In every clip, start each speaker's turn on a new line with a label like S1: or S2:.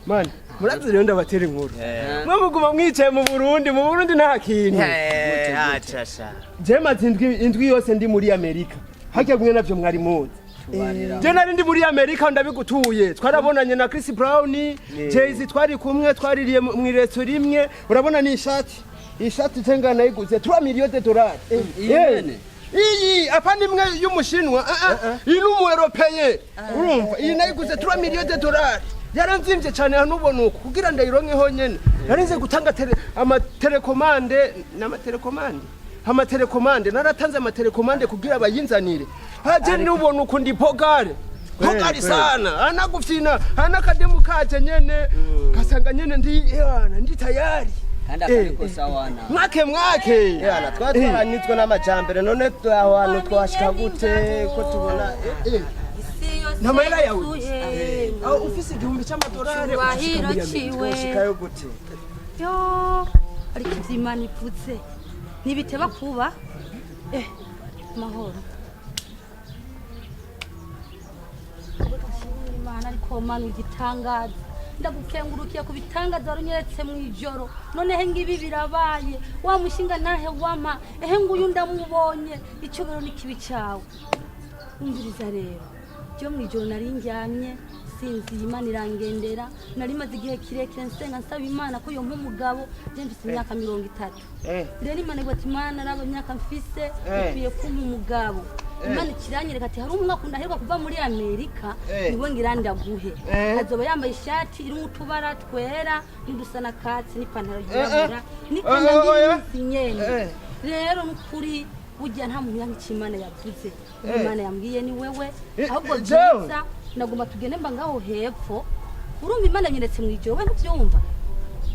S1: Mani murazi rero ndabatera inkuru, mwe muguma mwicaye mu Burundi, mu Burundi nta kintu.
S2: Acasha.
S1: Je maze indwi yose ndi muri Amerika, harya mwe navyo mwari muzi. Je nari ndi muri Amerika, ndabigutuye. Twarabonanye na Chris Brown, Jay-Z, twari kumwe, twaririye mw'iresto rimwe. Urabona ni ishati, ishati cenga nayiguze 3 millions de dollars.
S2: Iyi nyene?
S1: Iyi apana imwe y'umushinwa, ah, ah, iyi ni umu européen. Urumva, iyi nayiguze 3 millions de dollars, yaranzimvye cyane. Hano ubona uko kugira ndayironke honyene narinze gutanga ama télécommande n'ama télécommande, ama télécommande, naratanze ama télécommande kugira bayinzanire. Haje nubona uko ndi pogare pogari sana, anagufyina anakademu kaje nyene kasanga nyene ndi yana ndi tayari.
S2: Kandi akariko sawana.
S1: Mwake mwake.
S3: Yana twari twaranitswe n'amajambere. None aho hantu twashika gute ko tubona?
S1: Nta mahera yawe. Aho ufise 1000 c'amadolari
S4: Cyubahiro ciwe.
S3: Twoshikayo gute?
S4: Yo, ariko ivyo Imana ivuze ntibiteba kuba. Mahoro. Ndashimira Imana, ariko Mana igitangaza, ndagukengurukiye ku bitangaza warunyeretse mu ijoro. Noneho ngibi birabaye, wa mushinga ntahe wama ehe nguyu ndamubonye. Icyubahiro ni kibi cyawe. Umviriza rero, byo mu ijoro nari ndyamye sinziye, Imana irangendera. Nari maze igihe kirekire nsenga nsaba Imana ko yompa umugabo. Njye mfise imyaka 30. Rero Imana ivuga ati: "Imana, raba imyaka mfise, ukwiye kumpa umugabo." Imana ikiranyereka ati: "Hari umwaka ndaheruka kuva muri Amerika, niwe ngira ndaguhe. Azoba yambaye ishati irimo utubara twera n'udusa na katsi n'ipantaro yirabura
S1: Oya.
S4: n'iminsi nyene." Rero nukuri burya nta muntu yanga icyo Imana yavuze. Imana yambwiye ni wewe. Ahubwo
S1: Jewe.
S4: byiza nagomba tugende mba ngaho hepfo. Urumva, Imana yanyeretse mu ijoro, we ntubyumva?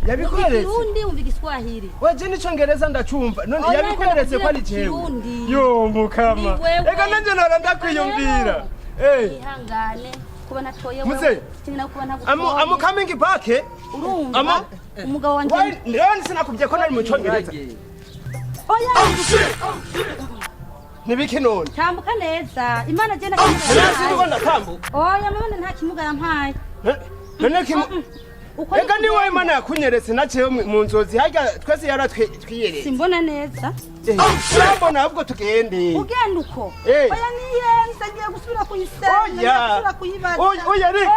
S1: Yabikweretse?
S4: Ikirundi, wumva Igiswahili?
S1: Waje n'icongereza ndacumva. None
S4: Oya,
S1: yabikweretse ko ari
S4: ndakubwira
S1: jewe?
S4: Kirundi.
S1: Yo mukama!
S4: Ni wewe.
S1: Ega nanje nora ndakwiyumvira.
S4: Ihangane kuba natoye
S1: Muze.
S4: wewe, kimwe no kuba ntagutoye.
S1: I'm coming back.
S4: Urumva, umugabo wanje.
S1: Why rero sinakubwiye ko nari mu congereza?
S4: Oya.
S1: Nibiki none?
S4: Tambuka neza, Imana je
S1: Sinzi ko ndatambuka.
S4: Oya mama, nta kimuga yampaye.
S1: None kimu
S4: Uko
S1: Ega
S4: ni
S1: ni wowe.
S4: kugenda.
S1: Imana yakunyeretse nacewe mu nzozi, harya twese yaratwiyeretse.
S4: Simbona neza.
S1: Urambona, ahubwo tugende.
S4: Ugenda uko? Oya, niyenze, ngiye gusubira kuyisenga, ngiye
S1: Oya.
S4: gusubira kuyibaza.
S1: Oya, oya, reka.